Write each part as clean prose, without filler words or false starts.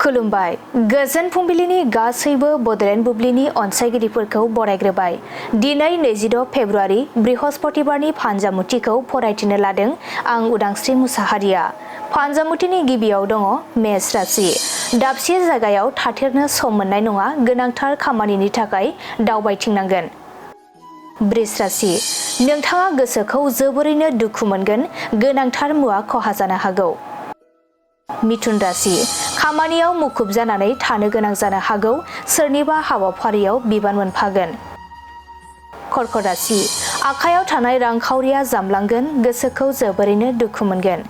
खुलुमबाय गोजोन फुंबिलिनि गासैबो बडलेण्ड बुब्लिनि अनसायगिरिफोरखौ बरायग्रोबाय। दिनै 26 फेब्रुआरि बृहस्पतिबारनि फानजामुथिखौ फरायथिनो लादों आं उदांस्रि मुसाहारिया। फानजामुथिनि गिबियाव दङ मेष राशि। दाबसे जायगायाव थाथेरनो सम मोननाय नङा, गोनांथार खामानिनि थाखाय दावबायथिंनांगोन। वृष राशि। नोंथाङा गोसोखौ जोबोरैनो दुखु मोनगोन, गोनांथार मुवा खहा जानो हागौ। मिथुन राशि। खामानियाव मुखुब जानानै थानो गोनां जानो हागौ, सोरनिबा हाबाफारियाव बिबान मोनफागोन। कर्कट राशि। आखायाव थानाय रांखावरिया जामलांगोन, गोसोखौ जोबोरैनो दुखु मोनगोन।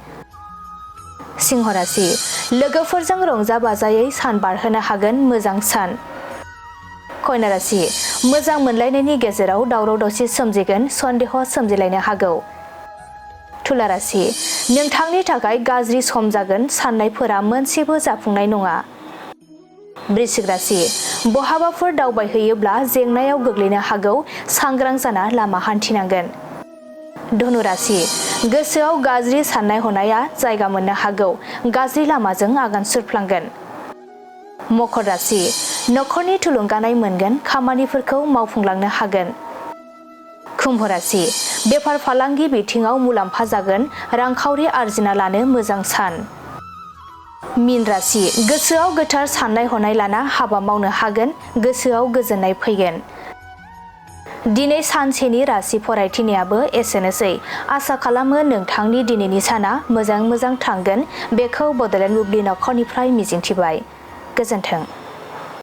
सिंह राशि। लोगोफोरजों रंजा बाजायै सान बारहोनो हागोन, मोजां सान। कन्या राशि। मोजां मोनलायनायनि गेजेराव दावराव दावसि सोमजिगोन, सन्देह सोमजिलायनो हागौ। तुला राशि। नोंथांनि थाखाय गाज्रि सम जागोन, साननायफोरा मोनसेबो जाफुंनाय नङा। वृश्चिक राशि। बहाबाफोर दावबायहैयोब्ला जेंनायाव गोग्लैनो हागौ, सांग्रां जाना लामा हान्थिनांगोन। धनु राशि। गोसोआव गाज्रि साननाय हनाया जायगा मोननो हागौ, गाज्रि लामाजों आगान सुरफ्लांगोन। मकर राशि। नखरनि थुलुंगानाय मोनगोन, खामानिफोरखौ मावफुंलांनो हागोन। कुम्भ राशि। बेफार फालांगि बिथिङाव मुलाम्फा जागोन, रांखावरि आरजिना लानो मोजां सान। मीन राशि। गोसोआव गोथार साननाय हनाय लाना हाबा मावनो हागोन, गोसोआव गोजोननाय फैगोन। दिनै सानसेनि राशि फरायथिनायाबो एसेनोसै। आसा खालामो नोंथांनि दिनैनि साना मोजां थांगोन, बेखौ बडलेण्ड बुब्लि नखरनिफ्राय मिजिंथिबाय। गोजोन्थों।